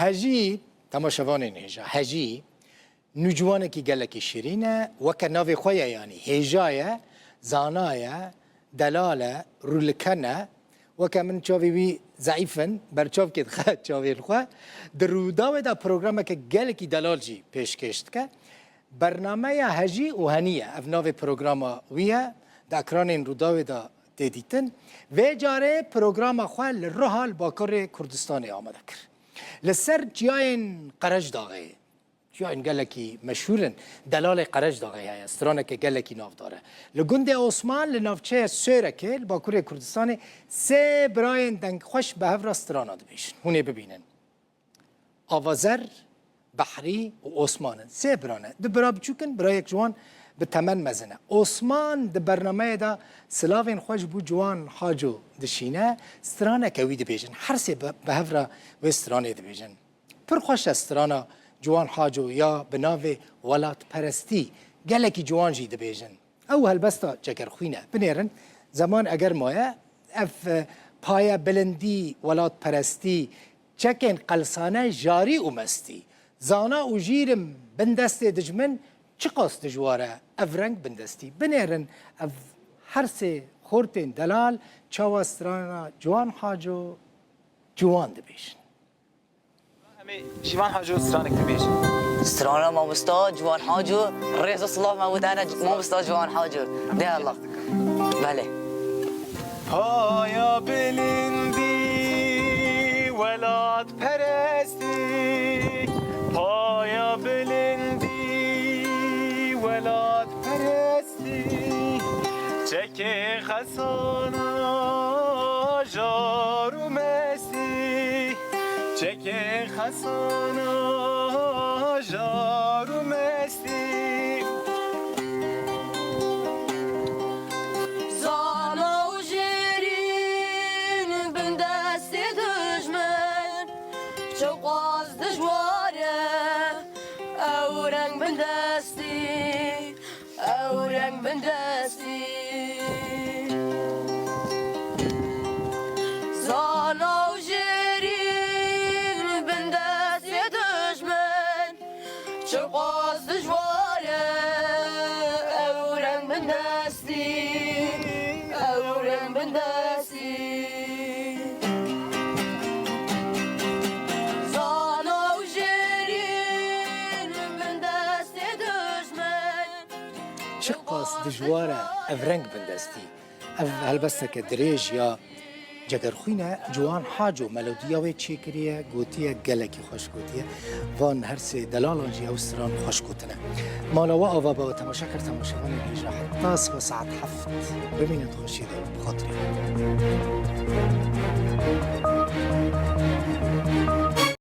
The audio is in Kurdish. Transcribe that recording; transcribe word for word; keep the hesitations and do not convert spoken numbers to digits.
Hejî, temaşevanên hêja, Hejî nûciwanekî gelekî şirîn e, weke navê xwe ye, yanî hêja ye, zana ye, delal e, rûlike ne. Weke min çavê wî zeîf in, berçavkê dixe çavên xwe. Di Rûdawê de programeke gelekî delal jî pêşkêş dike. Bernameya Hejî û Henî ye. Ev navê programa wî ye. Di ekranên Rûdawê de tê dîtin. Vê carê programa xwe li Riha li Bakurê Kurdistanê amade kir. Li ser çiyayên Qerejdaxê, çiyayên gelekî meşhûr in, Delalê Qerejdaxê heye, straneke gelekî navdar e. Li gundê Osman, li navçeya Sêwrekê, li Bakurê Kurdistanê, sê birayên dengxweş bi hev re strana dibêjin. Hûn ê bibînin. Avazer, Behrî û Osman in. Sê bira ne. Du bira biçûk in, birayek ji wan bi temen mezin e. Osman di bernameyê de silavên xwe ji bo Ciwan Haco dişîne, straneke wî dibêjin. Her sê bi, bi hev re wê stranê dibêjin. Pir xweş e strana Ciwan Haco ya bi navê Welatperestî. Gelekî ciwan jî dibêjin. Ew helbesta Cegerxwîn e. Binêrin, zeman eger maye, ev, e, paye bilindî, welatperestî, çekên qelsane jarî û mestî, zana û jîr in bin destê dijmin, çiqas dijwar e ev reng bindestî. Binêrin, ev her sê xortên delal çawa strana Ciwan Haco ciwan dibêjin. Em ê Şîvan Haco stranek bibêjin. Strana mamosta Ciwan Haco, rêz û silav me bo te ne mamosta Ciwan Haco. De Allah. Belê. Paya bilindî welatperestî, paya bilindî welatperestî, çekê xesana jar û mestî. Çekê xesana jar û mestî. Zana û jêrîn bin destê dijmin, çiqas dijwar e ew reng bin destî. Ew reng bindestî. Zana û jêrîn bindestê dijmin, çiqas dijwar e ew reng bindestî, ew reng bindestî. Zana û jêrîn bindestê dijmin. Çiqas dijwar e ev reng bindestî. Ev helbesteke dirêj ya Cegerxwîn e, Ciwan Haco melodiya wê çêkiriye, gotiye gelekî xweş gotiye. Van her sê delalan jî ew stran xweş gotine. Mala we ava be, we temaşe kir, temaşevanên hêja heta sibe saet heft. Bimînin di xweşiyê de, bi xatirê we.